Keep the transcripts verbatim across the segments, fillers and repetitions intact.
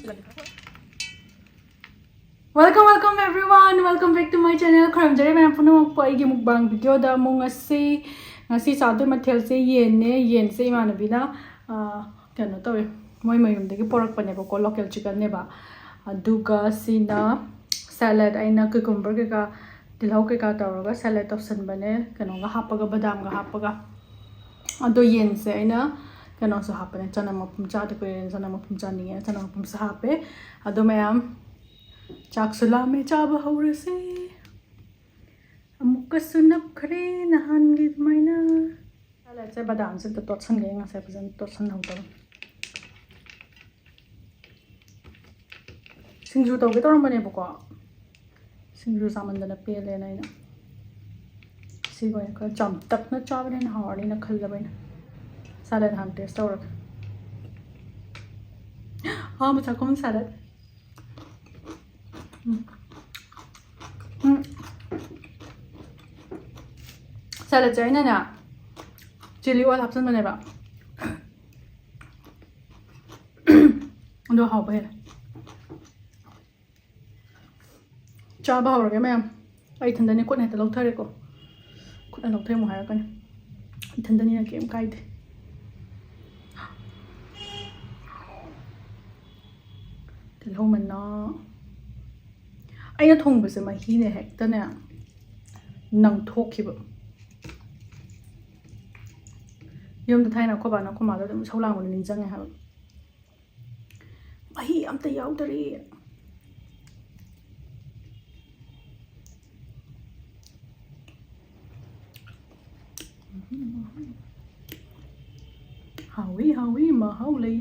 Welcome, welcome everyone, welcome back to my channel. ꯈꯨꯔꯨꯝꯖꯔꯤ ꯃꯌꯥꯝ ꯄꯨꯝꯅꯃꯛꯄꯨ ꯑꯩꯒꯤ mukbang videoꯗ꯫ ꯑꯃꯨꯛ ꯉꯁꯤ ꯉꯁꯤ ꯆꯥꯗꯣꯏ ꯃꯊꯦꯜꯁꯦ ꯌꯦꯟꯅꯦ꯫ ꯌꯦꯟꯁꯦ ꯏꯃꯥꯟꯅꯕꯤꯅ ꯑ, ꯀꯩꯅꯣ ꯇꯧꯋꯦ, ꯃꯣꯏ ꯃꯌꯨꯝꯗꯒꯤ ꯄꯣꯔꯛꯄꯅꯦꯕꯀꯣ, local chickenꯅꯦꯕ꯫ ꯑꯗꯨꯒ ꯁꯤꯅ salad, ꯑꯩꯅ cucumber ꯀꯩꯀꯥ, ꯇꯤꯜꯍꯧ ꯀꯩꯀꯥ ꯇꯧꯔꯒ salad ꯇꯧꯁꯟꯕꯅꯦ, ꯀꯩꯅꯣꯒ ꯍꯥꯞꯄꯒ, ꯕꯗꯥꯝꯒ ꯍꯥꯞꯄꯒ꯫ ꯑꯗꯣ ꯌꯦꯟꯁꯦ ꯑꯩꯅ ꯀꯩꯅꯣꯁꯨ ꯍꯥꯞꯄꯅꯦ, ꯆꯅꯝ ꯃꯄꯨꯝ ꯆꯥꯗ ꯀꯨꯏꯔꯦꯅ ꯆꯅꯝ ꯃꯄꯨꯝ ꯆꯥꯅꯤꯡꯉꯦꯅ ꯆꯅꯝ ꯃꯄꯨꯝꯁꯨ ꯍꯥꯞꯄꯦ꯫ ꯑꯗꯣ ꯃꯌꯥꯝ, ꯆꯥꯛꯁꯨ ꯂꯥꯝꯃꯦ, ꯆꯥꯕ ꯍꯧꯔꯁꯦ꯫ ꯑꯃꯨꯛꯀꯁꯨ ꯅꯞꯈ꯭ꯔꯦ ꯅꯍꯥꯟꯒꯤ ꯑꯗꯨꯃꯥꯏꯅ꯫ Saladꯁꯦ ꯕꯗꯥꯝꯁꯦ ꯑꯝꯇ ꯇꯣꯠꯁꯟꯒꯦ, ꯉꯁꯥꯏ ꯐꯖꯅ ꯇꯣꯠꯁꯟꯍꯧꯗꯕ꯫ ꯁꯤꯡꯖꯨ ꯇꯧꯒꯦ ꯇꯧꯔꯝꯕꯅꯦꯕꯀꯣ, ꯁꯤꯡꯖꯨ ꯆꯥꯃꯟꯗꯅ ꯄꯦꯜꯂꯦꯅ ꯑꯩꯅ ꯁꯤꯒ ꯑꯣꯏꯅ ꯈꯔ ꯆꯝꯇꯛꯅ ꯆꯥꯕꯅ ꯍꯦꯟꯅ ꯍꯥꯎꯔꯅꯤꯅ ꯈꯜꯂꯕ ꯑꯩꯅ꯫ Salad ꯍꯥꯟꯅ taste ꯇꯧꯔꯒꯦ꯫ ꯑꯍꯥꯟꯕ ꯆꯥꯛꯈꯨꯝ salad꯫ ꯎꯝ꯫ ꯎꯝ꯫ Saladꯁꯦ ꯑꯩꯅꯅꯦ chilli oil ꯍꯥꯞꯆꯤꯟꯕꯅꯦꯕ꯫ ꯑꯗꯣ ꯍꯥꯎꯕ ꯍꯦꯜꯂꯦ꯫ ꯆꯥꯕ ꯍꯧꯔꯒꯦ ꯃꯌꯥꯝ꯫ ꯑꯩ ꯏꯊꯟꯗꯅꯦ, ꯈꯨꯠꯅ ꯍꯦꯛꯇ ꯂꯧꯊꯔꯦꯀꯣ꯫ ꯈꯨꯠꯅ ꯂꯧꯊꯔꯦ ꯑꯃꯨꯛ ꯍꯥꯏꯔꯛꯀꯅꯤ꯫ ꯏꯊꯟꯗꯅꯤꯅ ꯀꯩꯝ ꯀꯥꯏꯗꯦ꯫ ꯇꯤꯜꯍꯧ ꯃꯅꯥ꯫ ꯑꯩꯅ ꯊꯣꯡꯕꯁꯦ ꯃꯍꯤꯅꯦ ꯍꯦꯛꯇꯅꯦ ꯅꯪꯊꯣꯛꯈꯤꯕ꯫ ꯌꯨꯝꯗ ꯊꯥꯏꯅ ꯑꯩꯈꯣꯏ ꯕꯥꯅ ꯑꯩꯈꯣꯏ ꯃꯥꯗ ꯑꯗꯨꯝ ꯏꯁꯧ ꯂꯥꯡꯕꯗꯣ ꯅꯤꯡꯁꯤꯡꯉꯦ ꯍꯥꯏꯕ꯫ ꯃꯍꯤ ꯑꯝꯇ ꯌꯥꯎꯗꯔꯤ꯫ ꯍꯥꯎꯏ, ꯍꯥꯎꯏ, ꯃꯍꯥꯎ ꯂꯩ꯫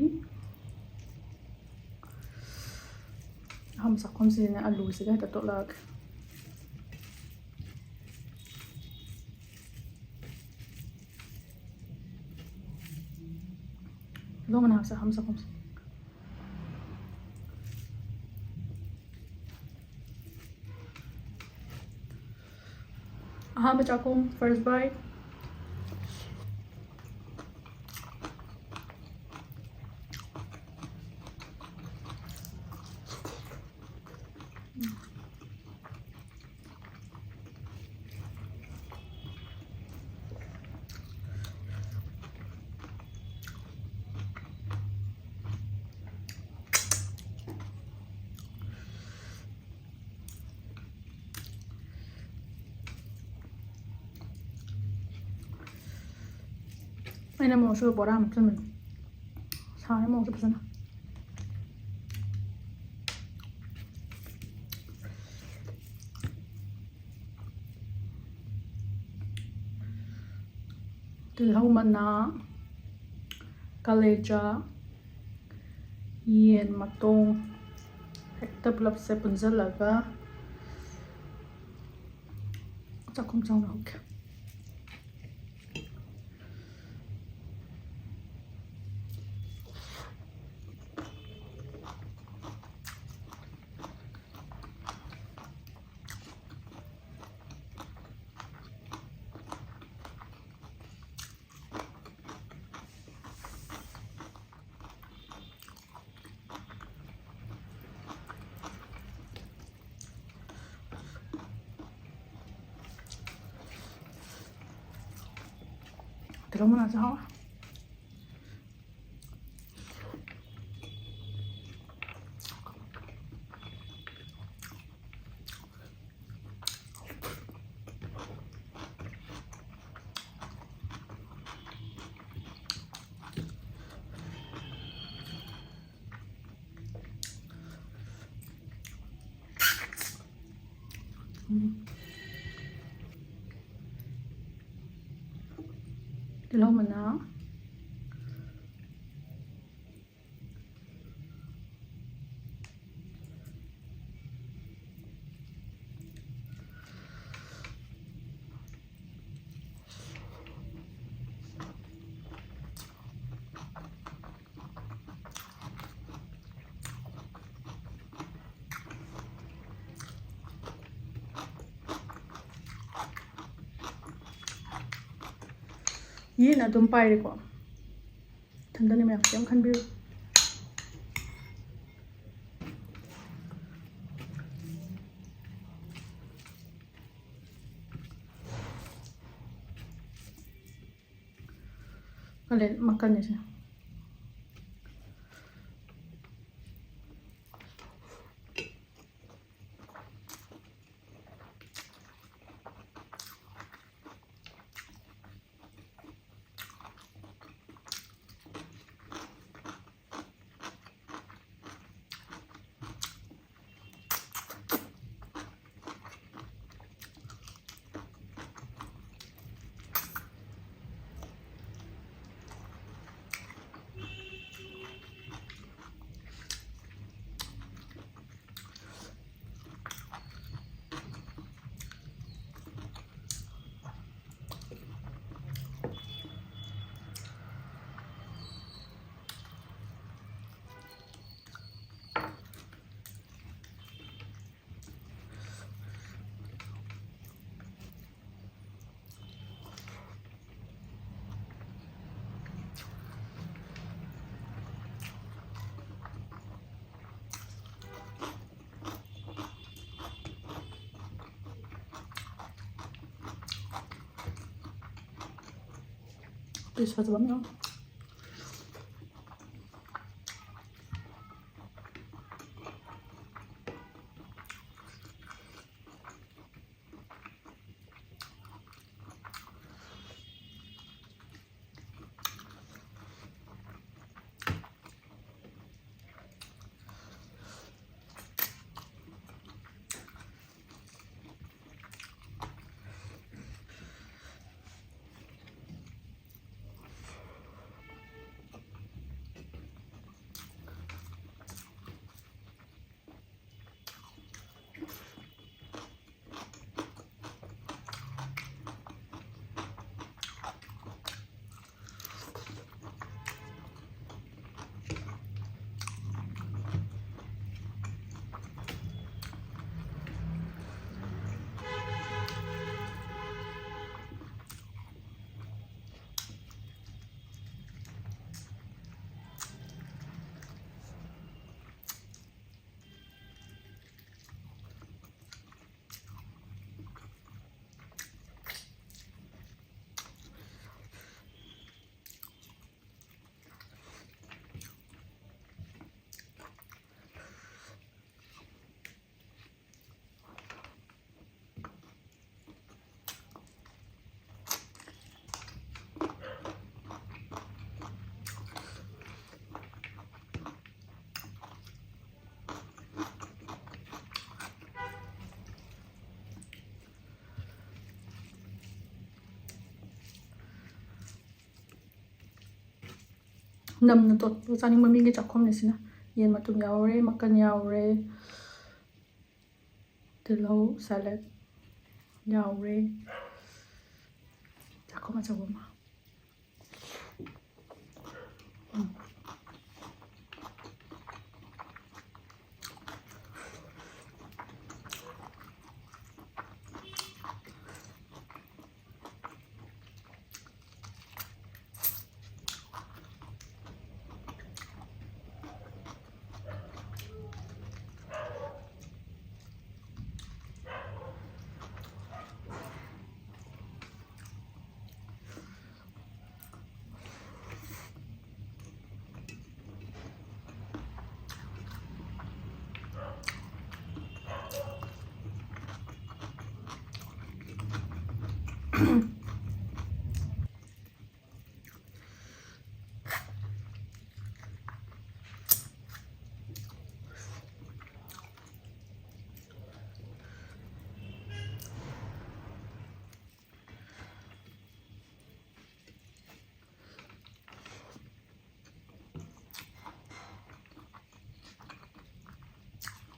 ꯑꯍꯥꯟꯕ ꯆꯥꯛꯈꯨꯝꯁꯤꯗꯅꯦ ꯑꯂꯨꯁꯤꯒ ꯍꯦꯛꯇ ꯇꯣꯠꯂꯛꯑꯒꯦ꯫ ꯇꯤꯜꯍꯧ ꯃꯅꯥꯁꯦ ꯑꯍꯥꯟꯕ ꯆꯥꯛꯈꯨꯝꯁꯦ꯫ ꯑꯍꯥꯟꯕ ꯆꯥꯛꯈꯨꯝ, first bite꯫ ꯑꯩꯅ ꯃꯣꯔꯣꯛꯁꯨ ꯕꯣꯔꯥ ꯑꯃ ꯍꯥꯞꯆꯤꯟꯕꯅꯦ꯫ ꯁꯥꯔꯦ ꯃꯣꯔꯣꯛꯁꯦ ꯐꯖꯅ꯫ ꯇꯤꯜꯍꯧ ꯃꯅꯥ, ꯀꯂꯦꯖꯥ, ꯌꯦꯟ ꯃꯇꯣꯡ, ꯍꯦꯛꯇ ꯄꯨꯂꯞꯁꯦ ꯄꯨꯟꯁꯤꯜꯂꯒ ꯆꯥꯛꯈꯨꯝ ꯆꯪꯅ ꯍꯧꯒꯦ꯫ ꯇꯤꯜꯍꯧ ꯃꯅꯥꯁꯦ ꯍꯥꯎꯋꯦ꯫ ꯎꯝ꯫ ꯇꯤꯜꯍꯧ ꯃꯅꯥ꯫ ꯌꯦꯟ ꯑꯗꯨꯝ ꯄꯥꯏꯔꯦꯀꯣ꯫ ꯏꯊꯟꯗꯅꯦ ꯃꯌꯥꯝ, ꯀꯩꯝ ꯈꯟꯕꯤꯔꯨ꯫ ꯃꯀꯟꯁꯦ꯫ ꯄꯤꯁ ꯐꯖꯕ ꯑꯃ ꯌꯥꯎꯔꯦ꯫ ꯅꯝꯅ ꯇꯣꯠꯄ ꯆꯥꯅꯤꯡꯕ ꯃꯤꯒꯤ ꯆꯥꯛꯈꯨꯝꯅꯤ ꯁꯤꯅ꯫ ꯌꯦꯟ ꯃꯇꯨꯝ ꯌꯥꯎꯔꯦ, ꯃꯀꯟ ꯌꯥꯎꯔꯦ, ꯇꯤꯜꯍꯧ, ꯁꯦꯂꯦꯠ ꯌꯥꯎꯔꯦ꯫ ꯆꯥꯛꯈꯨꯝ ꯑꯆꯧꯕ ꯑꯃ꯫ ꯎꯝ꯫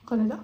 ꯀꯩꯅꯣꯗ꯫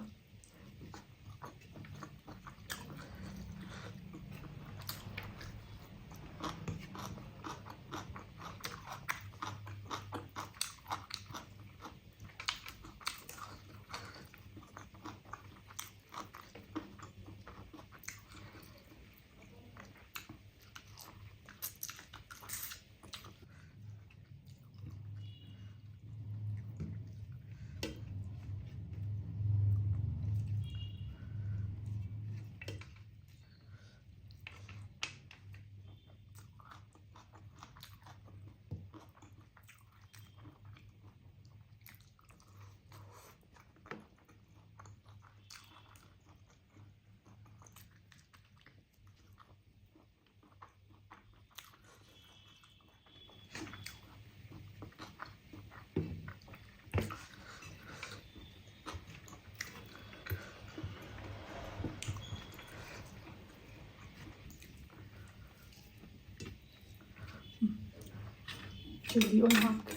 ꯆꯤꯂꯤ ꯑꯣꯏꯅ ꯍꯥꯞꯀꯦ꯫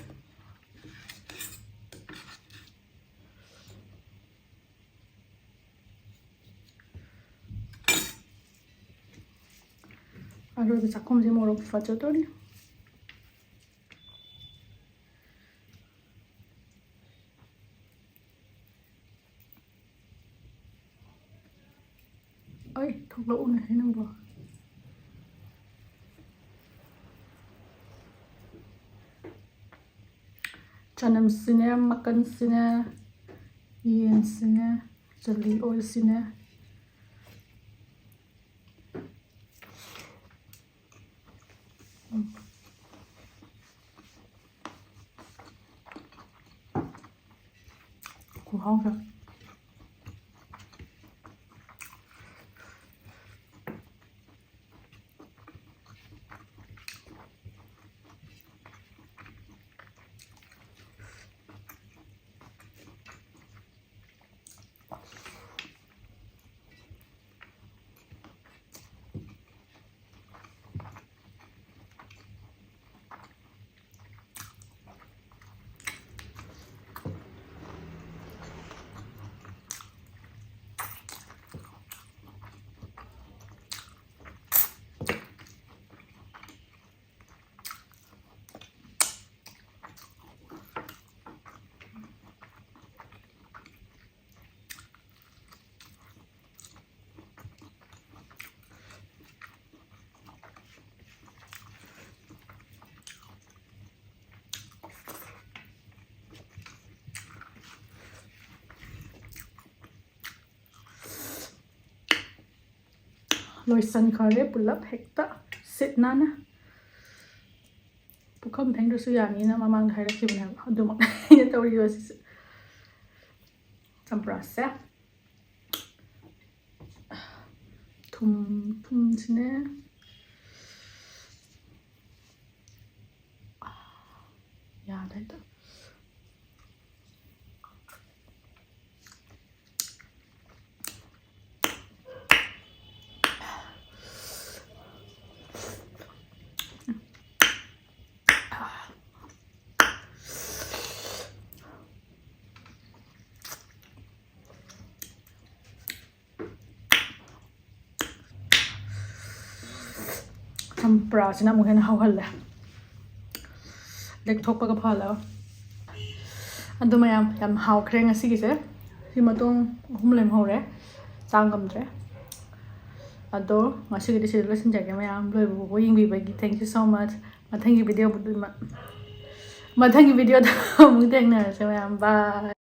ꯑꯗꯨꯒ ꯆꯥꯛꯈꯨꯝꯁꯦ ꯃꯣꯔꯣꯛ ꯐꯖꯗꯣꯔꯤ꯫ ꯑꯩ ꯊꯣꯛꯂꯛꯎꯅꯦ ꯅꯪꯕꯣ꯫ ꯆꯅꯝꯁꯤꯅꯦ, ꯃꯀꯟꯁꯤꯅꯦ, ꯌꯦꯟꯁꯤꯅꯦ, ꯆꯤꯂꯤ ꯑꯣꯏꯜꯁꯤꯅꯦ꯫ ꯎꯝ꯫ ꯈꯨꯍꯥꯎꯁꯦ꯫ ꯂꯣꯏꯁꯟꯈꯔꯦ ꯄꯨꯂꯞ ꯍꯦꯛꯇ ꯁꯤꯠ ꯅꯥꯟꯅ꯫ ꯄꯨꯈꯝ ꯐꯦꯡꯗ꯭ꯔꯁꯨ ꯌꯥꯅꯤꯅ ꯃꯃꯥꯡꯗ ꯍꯥꯏꯔꯛꯈꯤꯕꯅꯦꯕ, ꯑꯗꯨꯃꯛ ꯑꯩꯅ ꯇꯧꯔꯤꯕ ꯑꯁꯤꯁꯨ꯫ ꯆꯝꯄ꯭ꯔꯥꯁꯦ ꯊꯨꯝ, ꯊꯨꯝꯁꯤꯅꯦ꯫ ꯌꯥꯗ꯭ꯔꯦꯗ꯫ ꯆꯝꯄ꯭ꯔꯥꯁꯤꯅ ꯑꯃꯨꯛ ꯍꯦꯟꯅ ꯍꯥꯎꯍꯜꯂꯦ, ꯂꯦꯛꯊꯣꯛꯄꯒ ꯐꯍꯜꯂꯒ꯫ ꯑꯗꯨ ꯃꯌꯥꯝ, ꯌꯥꯝ ꯍꯥꯎꯈ꯭ꯔꯦ ꯉꯁꯤꯒꯤꯁꯦ꯫ ꯁꯤ ꯃꯇꯣꯡ ꯑꯍꯨꯝ ꯂꯦꯝꯍꯧꯔꯦ, ꯆꯥ ꯉꯝꯗ꯭ꯔꯦ꯫ ꯑꯗꯣ ꯉꯁꯤꯒꯤꯗꯤ ꯁꯤꯗ ꯂꯣꯏꯁꯤꯟꯖꯔꯒꯦ ꯃꯌꯥꯝ꯫ ꯂꯣꯏꯕ ꯐꯥꯎꯕ ꯌꯦꯡꯕꯤꯕꯒꯤ thank you so much꯫ ꯃꯊꯪꯒꯤ video, ꯃꯊꯪꯒꯤ videoꯗ ꯑꯃꯨꯛ ꯊꯦꯡꯅꯔꯁꯦ ꯃꯌꯥꯝ꯫ Bye꯫